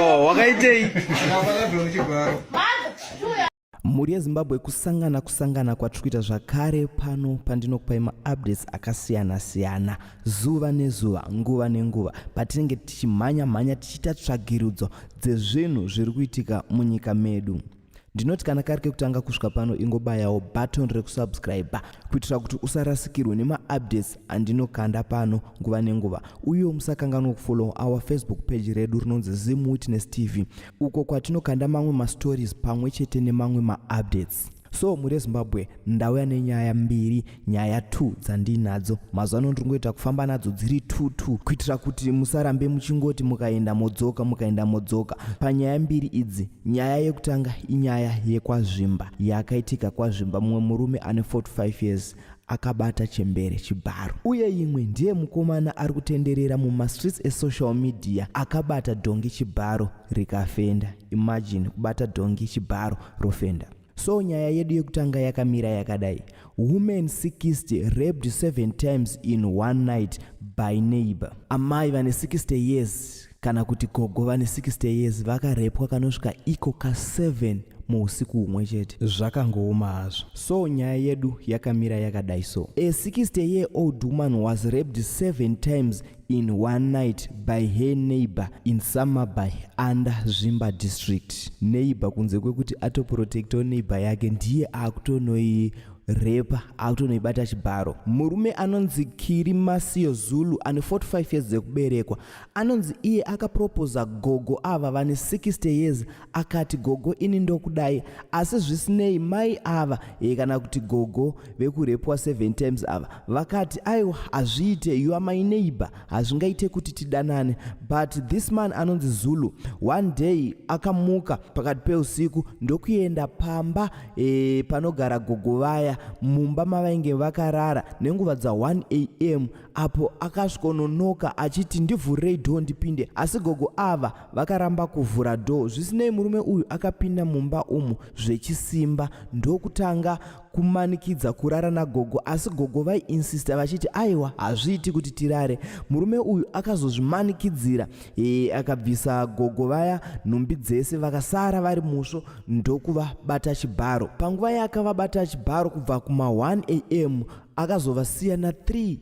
Oh, wakaitei? Mhuri yeZimbabwe, kusangana kusangana kwatiri kuita zvakare pano pandinokupai maupdates akasiyana-siyana zuva nezuva, nguva nenguva, patinenge tichimhanya mhanya tichiita tsvagirudzo dzezvinhu zviri kuitika munyika medu. Ndinoti kana kari kekutanga kusvika pano, ingobayawo button rekusubscribe kuitira kuti usarasikirwe nemaupdates andinokanda pano nguva nenguva. Uyewo musakanganwa kufollow our Facebook page redu rinonzi Zim Witness TV, uko kwatinokanda mamwe mastories pamwe chete nemamwe maupdates. So mhuri yeZimbabwe, ndauya nenyaya mbiri, nyaya 2 dzandinadzo mazuva ano. Ndiri kungoita kufamba nadzo dziri 2 2 kuitira kuti musarambe muchingoti mukaenda modzoka, mukaenda modzoka. Panyaya mbiri idzi, nyaya yekutanga inyaya yekwaZvimba, yakaitika kwaZvimba. Mumwe murume ane 45 years akabata chembere chibharo, uye imwe ndiye mukomana ari kutenderera mumastreets esocial media akabata dhongi chibharo rikafenda. Imagine kubata dhongi chibharo rofenda. So nyaya yedu yekutanga yakamira yakadai: woman 60 raped 7 times in one night by neighbor. Amai vane 60 years, kana kuti gogo vane 60 years, vakarepwa kanosvika iko ka7 muusiku humwe chete. Zvakangooma hazvo. So nyaya yedu yakamira yakadai. So a 60 year old woman was raped 7 times in one night by her neighbor in Samabai under Zvimba District. Neighbor, kunze kwekuti atoprotectawo neighbor yake, ndiye akutonoi repa, akutonoibata chibharo. Murume anonzi Kiri Masiyo Zulu ane 45 years dzekuberekwa anonzi iye akaproposa gogo ava vane 60 years, akati, "Gogo, ini ndokudai." Asi zvisinei, mai ava kana kuti gogo vekurepwa 7 times ava vakati, "Aiwa, hazviite, you are my neighbor, hazvingaite kuti tidanane." But this man anonzi Zulu one day akamuka pakati peusiku ndokuenda pamba panogara gogo vaya, mumba mavainge vakarara nenguva dza1 am, apo akasvikononoka achiti, "Ndivhurirei door ndipinde." Asi gogo ava vakaramba kuvhura door. Zvisinei, murume uyu akapinda mumba umu zvechisimba ndokutanga kumanikidza kurara nagogo, asi gogo vaiinsista vachiti, "Aiwa, hazviiti kuti tirare." Murume uyu akazozvimanikidzira, akabvisa gogo vaya nhumbi dzese, vakasara vari musvo, ndokuvabata chibharo. Panguva yaakavabata chibharo kubva kuma1 am, akazovasiya na3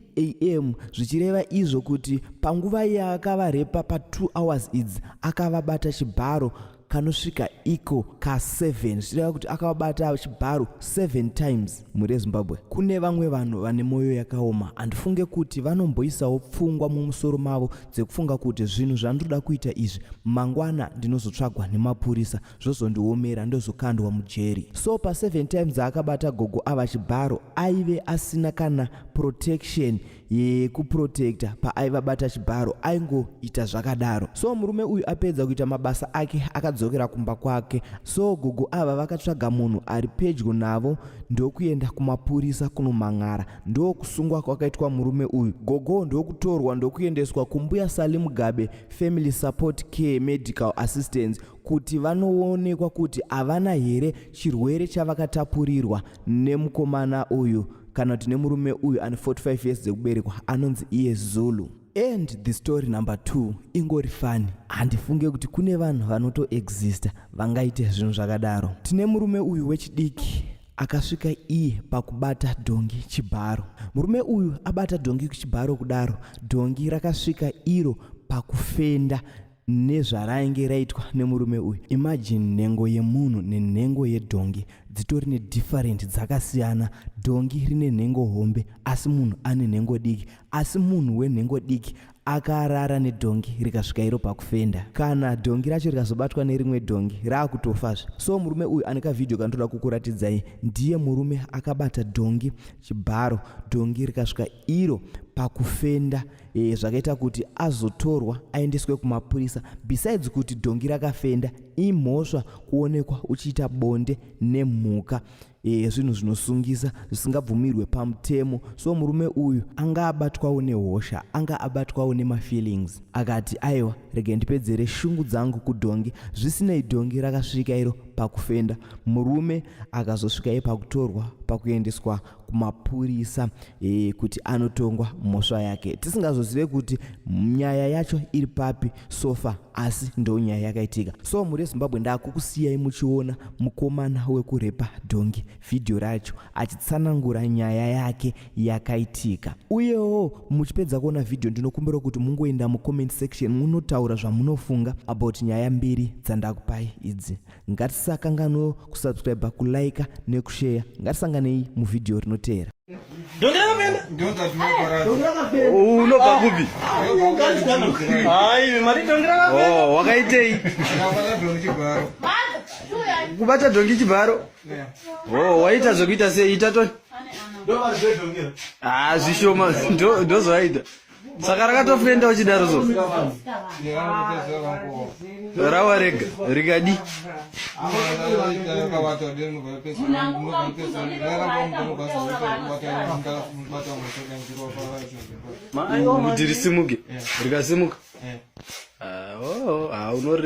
am, zvichireva izvo kuti panguva yaakavarepa, pa2 hours idzi, akavabata chibharo kanosvika iko ka7, zvichireva kuti akavabata chibharo 7 times. Mhuri yeZimbabwe, kune vamwe vanhu vane mwoyo yakaoma. Handifunge kuti vanomboisawo pfungwa mumusoro mavo dzekufunga kuti zvinhu zvandoda kuita izvi, mangwana ndinozotsvagwa nemapurisa, zvozondiomera, ndozokandwa mujeri. So pa7 times aakabata gogo ava chibharo, aive asina kana protection yekuprotecta. Paaivabata chibharo aingoita zvakadaro. So murume uyu apedza kuita mabasa ake, akadzokera kumba kwake. So gogo ava vakatsvaga munhu ari pedyo navo ndokuenda kumapurisa kunomhan'ara. Ndokusungwa kwakaitwa murume uyu. Gogo ndokutorwa ndokuendeswa kuMbuya Sally Mugabe Family Support Care Medical Assistance kuti vanoonekwa kuti havana here chirwere chavakatapurirwa nemukomana uyu, kana kuti nemurume uyu ane 45 years dzekuberekwa anonzi iye Zulu. And the story number 2 ingori funny. Handifunge kuti kune vanhu vanotoexista vangaite zvinhu zvakadaro. Tine murume uyu wechidiki akasvika iye pakubata dhongi chibharo. Murume uyu abata dhongi kuchibharo kudaro, dhongi rakasvika iro pakufenda nezvarainge raitwa nemurume uyu. Imagine, nhengo yemunhu nenhengo yedhongi dzitori nedifferent, dzakasiyana. Dhongi rine nhengo hombe, asi munhu ane nhengo diki. Asi munhu wenhengo diki akarara nedhongi rikasvika iro pakufenda. Kana dhongi racho rikazobatwa nerimwe dhongi, raakutofazve. So murume uyu ane kavhidhiyo kanotoda kukuratidzai. Ndiye murume akabata dhongi chibharo, dhongi rikasvika iro pakufenda, zvakaita kuti azotorwa aendeswe kumapurisa. Besides kuti dhongi rakafenda, imhosva kuonekwa uchiita bonde nemhuka, zvinhu zvinosungisa zvisingabvumirwe pamutemo. So murume uyu anga abatwawo nehosha, anga abatwawo nemafeelings, akati, "Aiwa, rege ndipedzere shungu dzangu kudhongi." Zvisinei, dhongi rakasvika iro. pakufenda. Murume akazosvika iye pakutorwa pakuendeswa kumapurisa e, kuti anotongwa mhosva yake. Tisingazozive kuti nyaya yacho iri papi sofa, asi ndo nyaya yakaitika. So mhuri yeZimbabwe, ndakukusiyai muchiona mukomana wekurepa dhongi, vhidhiyo racho achitsanangura nyaya yake yakaitika. Uyewo muchipedza kuona vhidhiyo, ndinokumbira kuti mungoenda mucomment section munotaura zvamunofunga about nyaya mbiri dzandakupai idzi. Ngatisakanganwewo kusubscribe, kulike nekusheya. Ngatisanganei muvhidhiyo rinoteera. Unobva kupi? Oh, wakaitei? Kubata dhongi chibharo? Oh, waita zvekuita sei? Ita toni. Ah, zvishoma ndozvaita. Saka rakatofenda uchidaro so. Rawa rega rikadi. Kuti risimuke, rikasimuka. Ah, oh, ah, unore.